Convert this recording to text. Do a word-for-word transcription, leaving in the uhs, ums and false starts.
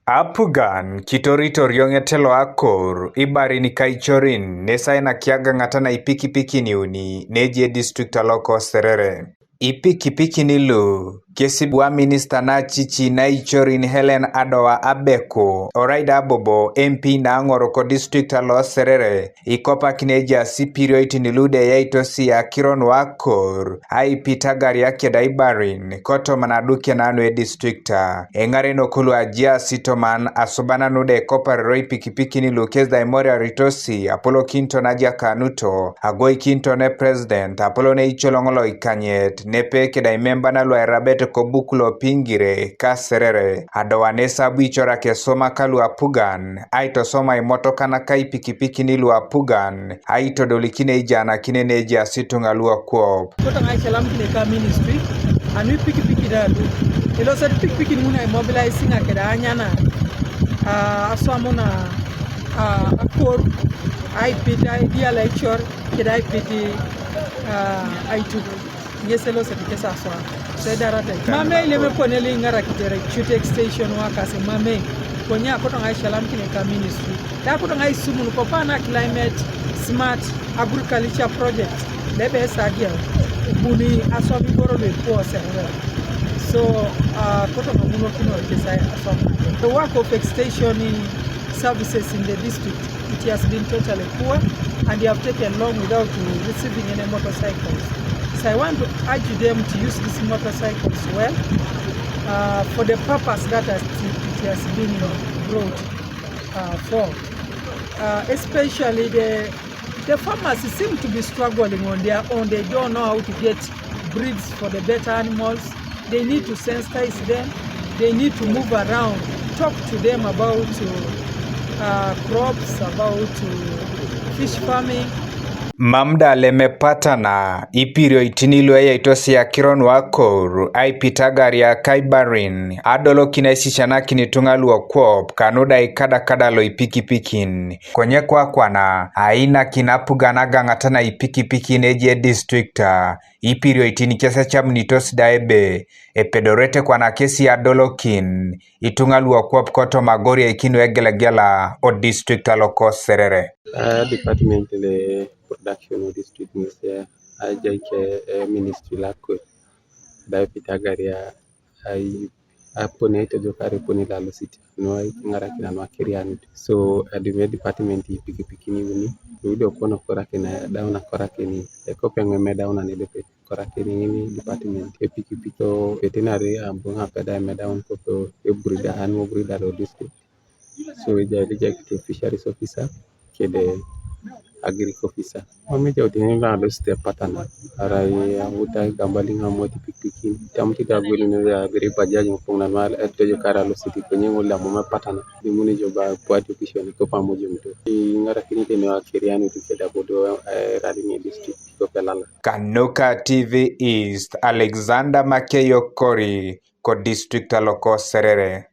Apugan kitorito orioŋet lo akor ibarin kaicorin nesainaki agaŋata na ipikipikin iuni neje district aloko Serere. Ipikipikin lu kesi bua minista nacici naicorin Helen Adoa Abeku orai da bobo M P naŋor ko district alo Serere ikopakin ejaas ipirioitin lu de eyaitosi akiro nu akor aipit agaria keda ibarin kotoma naduke nanu edistrikta. Eŋarenok lu ajiasi toman asuban nu de ekoparero ipikipikin lu kes da imoriaritosi apolokinto najakanuto agoikinto ne president apolon eicoloŋ lo ikanyet nepe keda imemban lu airabet kobuk lo Pingire ka Serere. Adoa nes abu icorak esomak lu apugan aitosoma imotokan ka ipikipikin lu apugan aitodolikin eijanakine nejaas ituŋa lu akwap. Kotoma aicalamkine ka ministry anu ipikipiki da lu elosat ipikipiki ŋun aimobilaisinga keda anyana, ah, aswamuna, ah, akor aipit aidial aicor keda aipit, ah, aituk. Ŋes elosete kes aswam so edarate. Mamei leme pone lo iŋarakitere cut extension workers, mamei. Konye akotoŋ aicalamkine ka ministry da akotoŋ aisumun kopa na climate smart agriculture project lebe esagia buni aswam iboro lu epuo Serere. So, ah, akotoŋ amunokinor kes aswam nake. The work of extension services in the district, it has been totally poor and they have taken long without receiving any motorcycles. So I want to urge them to use these motorcycles well, uh, for the purpose that has, it has been brought, uh, for. Uh, especially the, the farmers seem to be struggling on their own. They don't know how to get breeds for the better animals. They need to sensitize them. They need to move around, talk to them about, uh, crops, about, uh, fish farming. Mam da leme patana ipirioitin lu eyaitosi akiro nu akor aipit agaria ka ibarin adolokin aisisianakin ituŋa lu akwap kanu da ikadakada lo ipikipikin. Konye kwakwana ainakin apugan agaŋata na ipikipikin eje distrikta ipirioitin kes ecamunitos da ebe epedorete kwana kesi adolokin ituŋa lu akwap kotoma agoriaikin nu egelegela o district aloko Serere. A department le production o district ŋes ajai ke, eh, ministry lakwe da epit agaria ai apone aitojokar epone lalosit nu aiŋarakin anu akerianit. So adum department ipikipikin iuni luido kono korakin edaun akorakin ekopeŋ emedaun anedepe. Korakin ŋin department epikipik so veterinary abu ŋapeda emedaun koko ebrida anu ebrida lo district. So ejai ejai kite fisheries officer kede agric officer. Mam ejau tene lo alosit epatana arai amutai gambali ŋamot pikipikin tamut ite agwelin abere bajaj ŋupuŋ nanu etojokar alosit konye ŋol amam epatana. Limuni jo ba puat official kopa mojomto iŋarakini tene akerianit kede abodo, eh, eraliŋe district. Kanuka T V East, Alexander Makeyo Kori, ko district aloko Serere.